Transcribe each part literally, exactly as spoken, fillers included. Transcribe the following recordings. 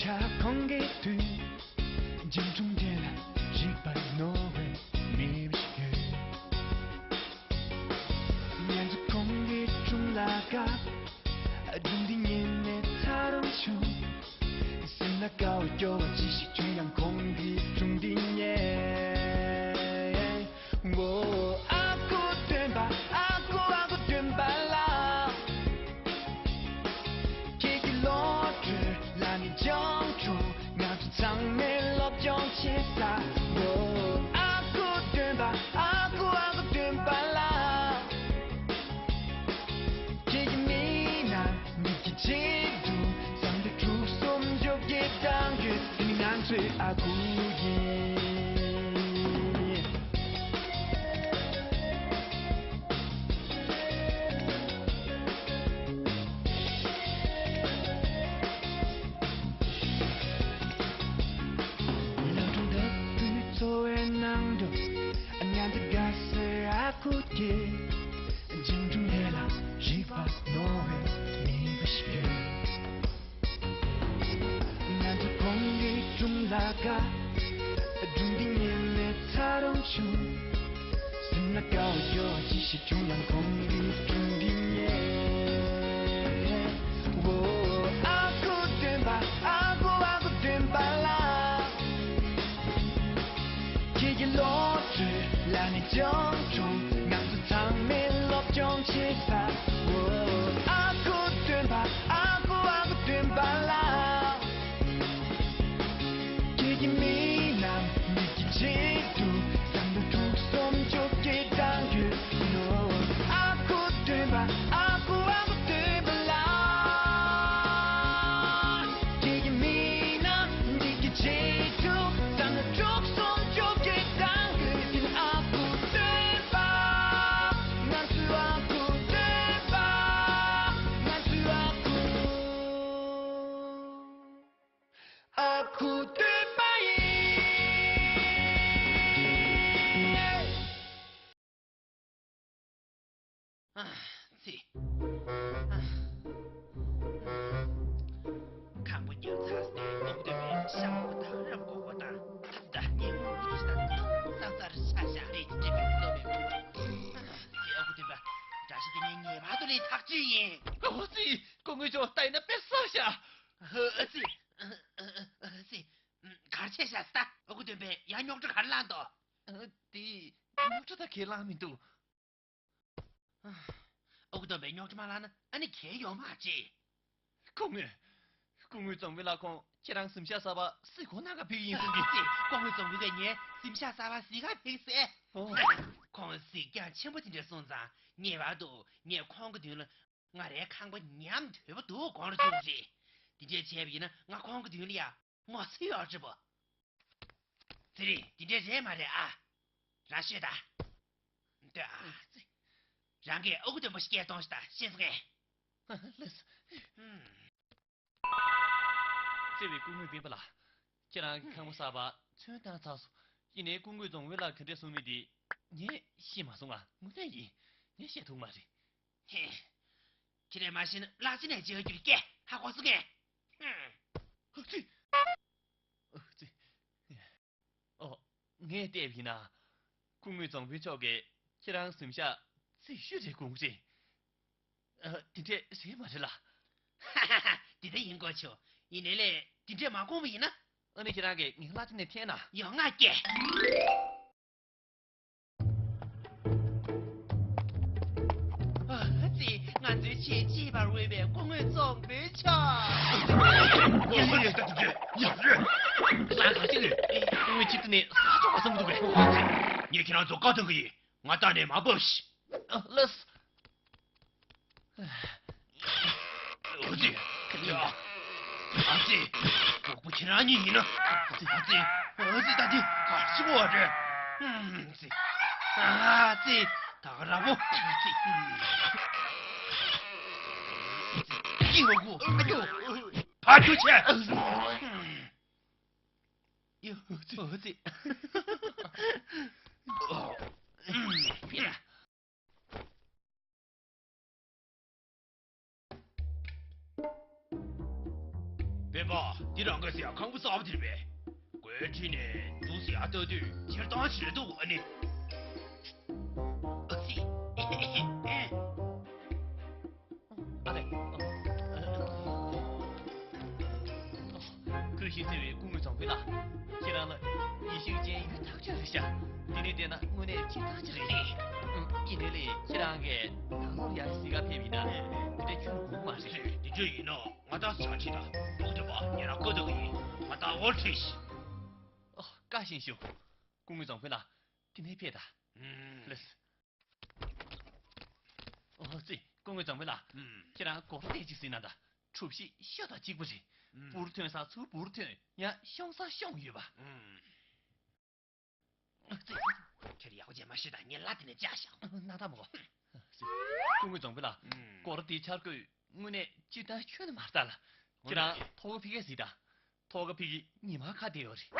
ཁོང་གི་དུས། འཇིགས་སྒྲོམ་དེ་ལ་རིག་པ་རྣོ་བའི་མི་ཞིག་ཡོད། ཉན་ཚུལ་ཁོང་གི་སྒྲུང་ལ་དགའ། སྒྲུང་འདི་ཉན་ནས་ཚ་རུང་བྱུང་། སེམས་ལ་དགའ་བ་སྐྱོ་བ་ཅི་ཞིག་བྱུང་ཡང་ཁོང་གི་སྒྲུང་འདི་ཉན། འོ། ཨ་ཁུ་སྟོན་པ། ཨ་ཁུ། ཨ་ཁུ་སྟོན་པ་ལགས། ཁྱེད་ཀྱི་བློ་གྲོས་ལ་ནི་སྦྱོང་བྱུང་། ང་ཚོ་ཚང་མས་སློབ་སྦྱོང་བྱེད་ས། འོ། ཨ་ཁུ་སྟོན་པ། ཨ་ཁུ། ཨ་ཁུ་སྟོན་པ་ལགས། ཁྱེད་ཀྱི་མིག་ནང་མིག་གི་བརྗིད་དུ་བསམ་བློ་དྲུག་གསུམ་བཅོ་བརྒྱད་བཏང་ཡོད། དེ་ནི་ང་ཚོའི་ཨ་ཁུ་ཡིན། ལམ་སྒྲོན་ལྟ་བུའི་འཚོ་བའི་ནང་དུ། ང་ཚོ་དགའ་སའི་ཨ་ཁུ་དེ། འཇིགས་སྒྲོམ་དེ་ལ་རིག་པ་རྣོ་བའི་མི་བུ་ཞིག་ཡོད། ང་ཚོ་ཁོང་གི་སྒྲུང་ལ་དགའ། སྒྲུང་འདི་ཉན་ནས་ཚ་རུང་བྱུང་། སེམས་ལ་དགའ་བ་སྐྱོ་བ་ཅི་ཞིག་བྱུང་ཡང་ཁོང་གི་སྒྲུང་འདི་ཉན། འོ། ཨ་ཁུ་སྟོན་པ། ཨ་ཁུ། ཨ་ཁུ་སྟོན་པ་ལགས། ཁྱེད་ཀྱི་བློ་གྲོས་ལ་ནི་སྦྱོང་བྱུང་། ང་ཚོ་ཚང་མས་སློབ་སྦྱོང་བྱེད་ས། འོ། ཨ་ཁུ་སྟོན་པ། ཨ་ཁུ། ཨ་ཁུ་སྟོན་པ་ལགས། ཁྱེད་ཀྱི་མིག་ནང་མིག་གི་བརྗིད་དུ་བསམ་བློ་དྲུག་གསུམ་བཅོ་བརྒྱད་བཏང་ཡོད་ནོ། ཨ་ཁུ་སྟོན་པ། ཨ་ཁུ། ཨ་ཁུ་སྟོན་པ་ལགས། ཁྱེད་ཀྱི་མིག་ནང་མིག་གི་བརྗིད་དུ་བསམ་བློ་དྲུག་གསུམ་བཅོ་བརྒྱད་བཏང་ཡོད། དེ་ནི་ཨ་ཁུ་སྟོན་པ། ང་ཚོའི་ཨ་ཁུ་སྟོན་པ། ང་ཚོའི་ཨ་ཁུ། ཨ་ཁུ་སྟོན་པ་ཡིན། ཨ་ཙི། ཨ། ཁང་པ་ཉར་ཚར་སོང་སྟེ་ཨ་ཁུ་སྟོན་པས་ཤ་མོག་དང་རམ་མགོ་བོ་དང་ད་ཉིན་མོ་མི་ཤི་དང་ཏོག་ཙག་ཙག་རེ་ཤ་ཤ་རེ་ཅི་ཅི་མི་ལོ་མེད་པ། ཨ་ཙི། ཨ་ཁུ་སྟོན་པ། འདྲ་ཤ་དེ་ངས་ངེས་པར་དུ་ལས་ཐག་ཆོད་ཡིན། ཨ་ཙི། སྐུ་ངོ་མཆོག་ལྟ་ཡིན་ན་དཔེ་བསགས་ཤག་ཨ་ཙི། ཨ་ཙི། ག་རེ་བྱས་ཤག་ཟེར་ད། ཨ་ཁུ་སྟོན་པས་ཡར་རྙོག་དྲ་ག་རེ་བསླངས་འདུག་ཨ། དེ་རྙོག་དྲ་ད་གས་བསླངས་མི་འདུག་ཨ་ཁུ་སྟོན་པས་རྙོག་དྲ་མ་བསླངས་ན་ཨ་ནི་གས་ཡོད་མ་རེད། སྐུ་ངོ། སྐུ་ངོ་རྫོང་དཔོན་ལགས། ཁོང་ཁྱེད་རང་གཟིམ་ཤག་གསར་པ་གཟིགས་སྐོར་གནང་ག་ཕེབས་ཡིན་གསུང་གི། ཨ་ཙི། སྐུ་ངོ་རྫོང་དཔོན་གྱིས་ངའི་གཟིམ་ཤག་གསར་པ་གཟིགས་ག་ཕེབས་ཟེར། ཨོ། ཁོང་གཟིགས་རྒྱང་ཆེན་པོ་དེ་འདྲ་སོང་ཙང་ངེས་པར་དུ་ངས་ཁོང་གི་མདུན་ལ་ང་རའི་ཁང་པ་ཉམས་དོད་པོ་འདུག་དགོངས་ར་བཅུག་རེད། དེ་འདྲས་བྱས་པ་ཡིན་ན་ང་ཁོང་གི་མདུན་ལ་ཡ་ངོ་ཚ་ཡོད་རེད་པ། ཚེ་རིང་། དེ་འདྲས་རེད་མ་རེད་ཨ། རང་ཤོད་ད། ལྟོས་ཨ་ཙི། རང་གིས་ཨ་ཁུ་སྟོན་པ་ཞིག་སྐད་གཏོང་ཤོག་ད། ཤེས་སོང་ངས། ལགས་སོ། ཧུམ། བརྩེ་བའི་སྐུ་ངོ་སྤེན་པ་ལགས། ཁྱེད་རང་གི་ཁང་པ་གསར་པ་ཚོན་བཏང་ཚར་སོང་། ཡིན་ནའི་སྐུ་ངོ་རྫོང་དཔོན་ལགས་ག་འདྲས་གསུང་མིན་དེ་ངས་ཤེས་མ་སོང་ང་། ངོ་མ་ཡིན། ངས་བཤད་ཐུབ་མ་རེད། ཧེ། ཁྱེད་རང་མ་ཤེས་ན་ལག་ཆ་ནས་བརྗེད་རྒྱུ་རེད། ཧ་གོ་སོང་ངས། ཧུམ། ཨ་ཙི། ཨ་ཙི། ཨོ། ངས་བལྟས་པ་ཡིན་ན། སྐུ་ངོ་རྫོང་དཔོན་མཆོག་གིས་ཁྱེད་རང་གཟིམ་ཤག་རྩིག་ཤོས་རེད་དགོངས་རེད། ཨ། དེ་འདྲས་རེད་མ་རེད་ལགས། ཧ་ཧ་ཧ། དེ་འདྲ་ཡིན་དགོས་ཆོག་ཡིན་ནའི་ལས་དེ་འདྲས་མ་དགོངས་པ་ཡིན་ན། ཨ་ནི་ཁྱེད་རང་གིས་ངའི་གླ་ཆ་ནས་འཐེན་ན། ཡོང་ང་སྐྱེ། ཨ་ཙི། ང་ཚོའི་ཆེས་གཅེས་པར་འོས་པའི་སྐུ་ངོ་རྫོང་དཔོན་མཆོག་ཡ་ཡ་ཡ་ཡ་ཡ། ལགས་ག་ཅི་ནས། སྐུ་ངོ་ཁྱེད་ཚོ་ནས་ས་ཕྱོགས་ག་ཚོད་འདུག་གས། ངས་ཁྱེད་རང་ཚོ་བཀའ་གཏོང་གི་ཡིན། ང་ལྟ་ནས་མ་འབབ་ཤིག་ཨ། ལགས། ཨ་ཙི། ཡ། ཨ་ཙི། གྲོགས་པོ་ཁྱེད་རང་གཉིས་ཡིན་ན། ཨ་ཙི། ཨ་ཙི། ཨ་ཙི། ད་འདི་ག་རེ་བྱེད་དགོས་རེད། ཨ་ཙི། ཨ་ཙི། ད་ག་ར་བོ། ཨ་ཙི། ཡིན་ལོ་གུ། ཨ་ཡོ། ཕ་ཁྱུ་ཆེ། ཨ་ཙི། ཡ། ཨ་ཙི། ཨ་ཙི། ཨ་ཙི། སྤེན་པ། འདི་རང་ག་ཟེར་ཡ་ཁང་པ་གསར་པ་དེ་རེད་པས། སྒོའི་འཁྲིས་ནས་འདུག་ཟེར་ཡ་ལྟ་དུས་ཁྱེར་སྟངས་ཞིག་རེད་འདུག་ཨ་ནི། ཨ་ཙི། ཨ་ལས། ཁོས་ཤེས་ཟེར་བའི་སྐུ་ངོ་རྫོང་དཔོན་ལགས། ཁྱེད་རང་ལ་ཡིད་ཤེས་ཅན་ཡུལ་ཐག་ཆོད་རེད་ཤག་དེ་ནས་བལྟས་ན་དངོས་གནས་སྤྱིར་བཏང་ཅིག་རེད། ཨུམ། ཡིན་ནའི་ལས་ཁྱེད་རང་གིས་ནང་ལོགས་ཡར་གཟིགས་ག་ཕེབས་ཡིན་ན་དེ་འདྲ་ཁྱོན་དགོས་མ་རེད། དེ་འདྲ་ཡིན་ན་ང་ད་ཟ་ཁྲིད་ད་འདུག་དེ་བ་ཉེ་རང་བཀའ་བཏགས་ཡིན། ང་ད་འོར་ཁྲིད་ཤིག་ཨོ། བཀའ་བཞིན་ཞུ། སྐུ་ངོ་རྫོང་དཔོན་ལགས། དེ་ནས་ཕེབས་ད། ཨུམ། ལགས། ཨོ་ཙི། སྐུ་ངོ་རྫོང་དཔོན་ལགས། ཨུམ། ཁྱེད་རང་སྒོར་དེ་གཅིག་ཟིན་ན་ད། གྲུ་བཞི་ཤོ་དང་གཅིག་པ་རེད། ཨུམ། འབུར་ཐོན་ས་ཚུར་འབུར་ཐོན། ཡང་ཤོང་ས་ཤོང་ཡོད་པ། ཨུམ། ཨོ་ཙི། ཁྱེད་ཡག་པོ་བྱས་མ་ཤེས་ད་ངས་ལ་དེ་ནས་བཅག་བཞག་སྣ་ཐག་མོ། སྐུ་ངོ་རྫོང་དཔོན་ལགས། ཨུམ། སྒོར་དེའི་འཆར་འགོད་དངོས་གནས་སྤྱིར་བཏང་ཁྱོན་ནས་མ་རྩ་ལ། ཁྱེད་རང་ཐོག་ཁ་ཕ་གིར་གཟིགས་དང་། ཐོག་ཁ་ཕ་གི་ཉི་མ་ཁ་བསྡད་ཡོད་རེད།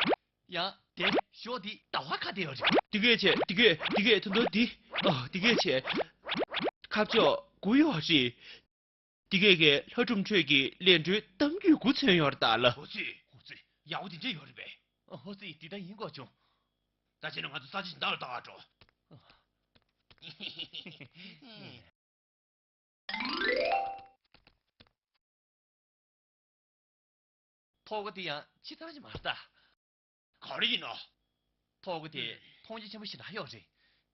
ཡང་དེ་ཞོགས་དེ་ཟླ་བ་ཁ་བསྡད་ཡོད་རེད། དེ་གས་བྱས་དེ་གས་དེ་གས་ཐུང་ཐུང་འདི། ཨ་དེ་གས་བྱས། ཁ་ཕྱོགས་དགུ་ཡོད་རེད། དེ་གས་ཀྱི་ལྷ་སྒྲུང་ཁྲོད་ཀྱི་ལས་འཕྲོའི་གཏམ་རྒྱུད་དགུ་མཚོན་ཡོད་རེད་ད་ལ། ཧོ་ཙི། ཧོ་ཙི། ཡག་པོ་དེ་འདྲ་ཡོད་རེད་པས། ཨ་ཧོ་ཙི། དེ་ལྟ་ཡིན་དགོས་བྱུང་། ད་བྱས་ན་ང་ཚོ་ས་ཆ་ཞིག་བདག་ལ་བཏང་བ་འགྲོ། ཐོག་ཁ་དེ་ཡང་ཕྱི་ཐང་ཞིག་མ་རེད་ད། ག་རེ་ཡིན་ནོ། ཐོག་ཁ་དེ་མཐོང་རྒྱ་ཆེན་པོ་ཞེ་དྲག་ཡོད་རེད།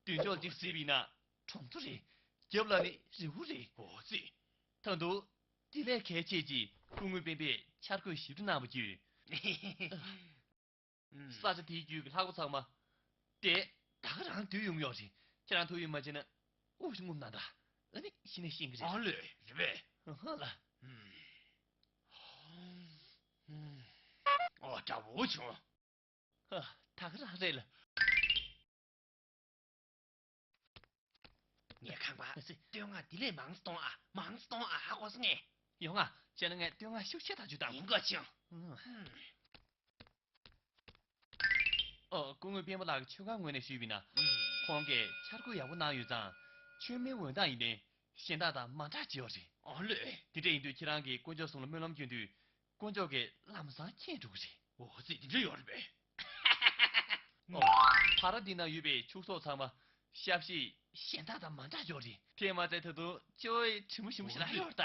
མདུན་ཕྱོགས་ཅིག་གཟིགས་པ་ཡིན་ན་གྲོང་ཚོ་རེད། རྒྱབ་ལ་ནི་རི་བོ་རེད། འོ་ཙི། ད་དུང་དེ་ལས་གལ་ཆེ་ཅིག་སྐུ་ངོ་སྤེན་པས་འཆར་འགོད་ཞིབ་ཏུ་གནང་བ་བརྒྱུད། ཨུམ། ས་ཆ་དེའི་རྒྱུད་ཀྱི་ལྷག་པ་ཚང་མ། དེ་ད་ག་རང་བསྡུས་ཡོང་ཡོད་རེད། ཁྱེད་རང་ཐུགས་ཡིད་མ་ཆེས་ན་དབུ་ཞིག་རྔུབ་ན་ད། ཨ་ནི་གཞི་ནས་ཤེས་ཀྱི་རེད། ཨ་ལས་རེད་པས། ཧ་ཧ་ལ། ཨུམ། ཨུམ། ཨོ་དགྲ་བོ་བྱུང་། ཧ། ད་ག་རང་རེད་ལ། ངའི་ཁང་པ་ཨ་ཙི། བསྟོད་བསྔགས་འདི་ལས་མང་ཙམ་གཏོང་ཨ། མང་ཙམ་གཏོང་ཨ། ཧ་གོ་སོང་ངས། ཡོང་ང་། བྱས་ན་ངས་བསྟོད་བསྔགས་ཤུགས་ཆེ་ཐག་ཆོད་བཏང་། ཡིན་དགོས་བྱུང་། ཨུམ། ཨོ། སྐུ་ངོ་སྤེན་པ་ལགས་ཀྱི་མཆོད་ཁང་ངོས་ནས་ཞུས་པ་ཡིན་ན། ཨུམ། ཁོང་གིས་འཆར་འགོད་ཡག་པོ་གནང་ཡོད་ཙང་། མཆོད་མེའི་འོད་མདངས་ཡིན་ནའི་གཞན་དག་དང་མ་འདྲ་ཅིག་ཡོད་རེད། ཨ་ལས། དེ་འདྲ་ཡིན་དུས་ཁྱེད་རང་གིས་དཀོན་མཆོག་གསུམ་ལ་སྨོན་ལམ་སྐྱོན་དུས། དཀོན་མཆོག་གིས་ལམ་སང་མཁྱེན་འགྲོ་གི་རེད། འོ་ཙི། དེ་འདྲ་ཡོད་རེད་པས། ཨོ། ཕ་ར་འདི་ན་ཡོད་པའི་ཕྱུགས་ཟོག་ཚང་མ་ཤ་བཞེས། གཞན་དག་དང་མ་འདྲ་ཡོད་རེད། དེ་མ་ཚད་ད་དུང་ཅོ་ཡི་དྲི་མ་ཞིམ་པོ་ཞིག་ལ་ཡོད་ད།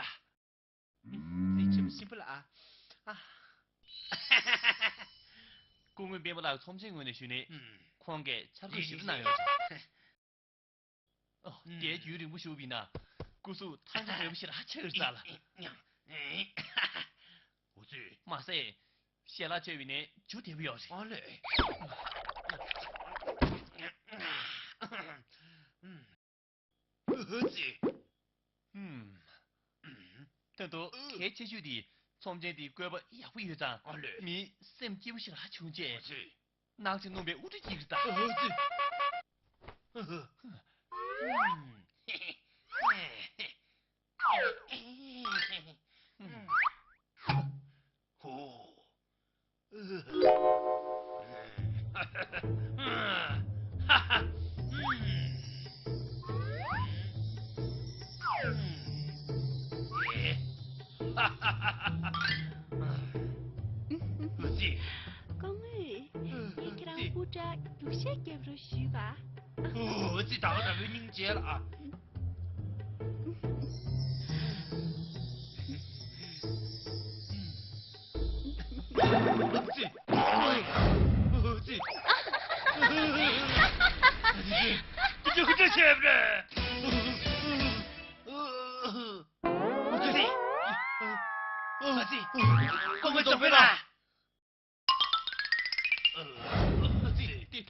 ཨུམ། དྲི་མ་ཞིམ་པོ་ལ་ཨ། ཨ། སྐུ་ངོ་སྤེན་པ་ལགས་ཚོམས་ཆེན་ངོས་ནས་ཞུས་ནས། ཨུམ། ཁོང་གིས་འཆར་འགོད་ཞིབ་ཏུ་གནང་ཡོད་རེད། ཨོ། ཨུམ། དེའི་རྒྱུན་རིང་པོ་བཞུགས་པ་ཡིན་ན། སྐུ་གཟུགས་ཐང་ཆད་འདྲ་པོ་ཞིག་ལ་ཆགས་ཀྱི་རེད་ས་ལ། འོ་ཙི། མ་ཟད། ཞལ་ལག་མཆོད་པ་ཡིན་ནའི་རྒྱུ་བདེ་པོ་ཡོད་རེད། ཨ་ལས། ཨུམ། འོ་ཙི། ཨུམ། ད་དུང་གལ་ཆེ་ཤོས་དེ་ཚོམས་ཆེན་དེའི་བཀོད་པ་ཡག་པོ་ཡོད་ཙང་། ཨ་ལས། མིའི་སེམས་སྐྱིད་པོ་ཞིག་ལ་བྱུང་རྗེས། ཨ་ཙི། ནགས་ཚལ་སྣུམ་པའི་དབུ་ཁྲིད་ཅིག་རེད་ད། ཨ་ཙི། ཧོ། ཨ་ཙི། སྐུ་ངོ། ངས་ཁྱེད་རང་སྐུ་དྲག་རྒྱུག་ཤར་རྒྱབ་རོགས་ཞུས་པ། ཨོ་ཙི། ད་ག་འདྲ་བོའི་སྙིང་རྗེ་ལ་ཨ། ཨོ་ཙི། ཨོ་ཙི། ཨོ་ཙི། ཨོ་ཙི། ཨོ་ཙི། སྐུ་ངོ་རྫོང་དཔོན་ལགས། ཨ་ཙི།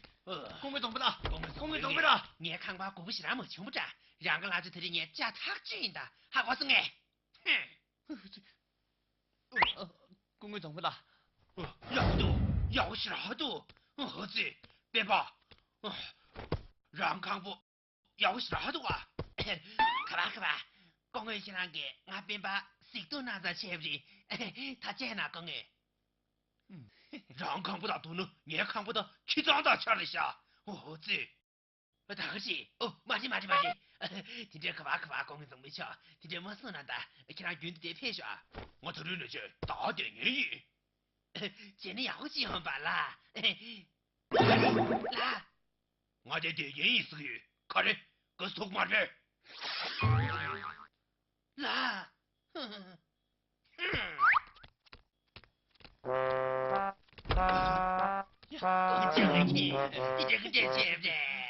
སྐུ་ངོ་རྫོང་དཔོན་ལགས། སྐུ་ངོ་རྫོང་དཔོན་ལགས། ངའི་ཁང་པ་སྒོར་མོ་ཞེ་དྲག་མ་བྱུང་པ་འདྲ། རང་གི་ལག་ཆ་དེ་རིང་ངས་ལྕགས་ཐག་ཆོད་ཡིན་ད། ཧ་གོ་སོང་ངས། ཧུམ། སྐུ་ངོ་རྫོང་དཔོན་ལགས། ཡག་པོ་འདུག་ཡག་པོ་ཞེ་དྲག་འདུག་ཨ་ཙི། སྤེན་པ། རང་ཁང་པ་ཡག་པོ་ཞེ་དྲག་འདུག་ཨ། ག་པར་ག་པར། སྐུ་ངོ་ཁྱེད་རང་གིས་ང་སྤེན་པ་གཟིགས་རྟོག་གནང་ཙང་བྱས་པ་རེད། ད་བྱས་ན་སྐུ་ངོ། རང་ཁང་པ་དང་བསྡུར་ན་ངའི་ཁང་པ་དང་ཁྱི་ཚང་དང་ཆ་རེ་བཞག་ཨོ་ཙི། ད་ག་ཅི། ཨོ་མ་རེད་མ་རེད་མ་རེད། དེ་འདྲའི་ག་པར་ག་པར་སྐུ་ངོ་རྫོང་དཔོན་མཆོག་དེ་འདྲའི་མ་གསུང་ན་ད། ཁྱེད་རང་རྒྱུན་དུ་དེ་ཕེབས་ཤོག་ཨ། ང་ད་རུང་ནས་ཆོས་ད་བསྡད་ངེས་ཡིན། བྱས་ན་ཡག་པོ་ཅིག་ཡོང་པ་ལ། ལ། ང་དེ་བསྡད་མཁན་ཡིན་ཟེར་གི་ཡོད། ག་རེ། ག་ཟེར་ཐུག་མར་པས། ལ། ཀུ་ཅག་གིས་འདི་འདྲ་ཀུ་ཅག་བྱས་པས།